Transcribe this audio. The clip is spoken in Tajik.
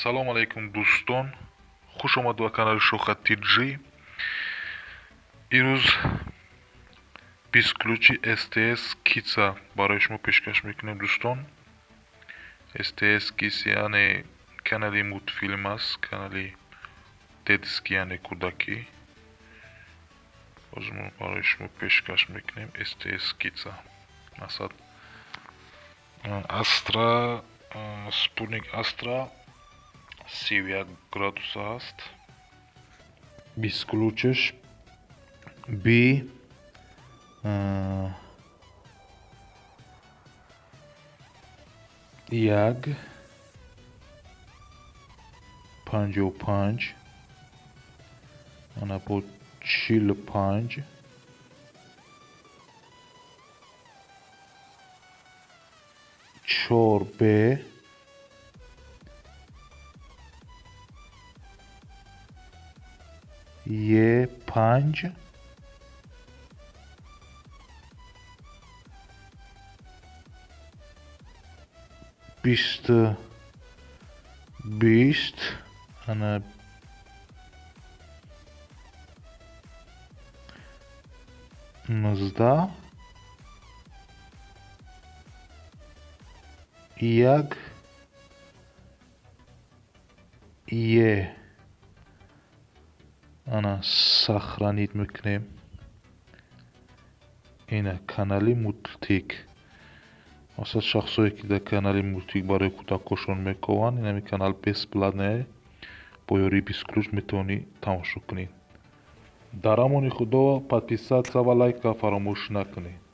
Ассалому алайкум, дӯстон, хуш омад ба канали Шоха TJ. Ирӯз бесключи СТС Kids-а барои шумо пешкаш мекунем, дӯстон. СТС Kids, яъне канали мультфилм аст, канали детский, яъне кӯдакӣ. Боз мо барои шумо пешкаш мекунем СТС Kids-а. Масалан, Астра, спутник Астра 31 градуса аст. Бесключаш Б 1 55, ана бо 45, 4 Б Е 5 20 20, ана 19 1 Е. Ана сохранить мекунем. Ина канали мультик. Масалан, шахсое ки дар канали мультик барои кӯдакошон мекованд, инами канал бесплатное, бо ёрии бесключ метавонӣ тамошо кунӣ. Дар амони Худо, подписаться ва лайка фаромӯш накунед.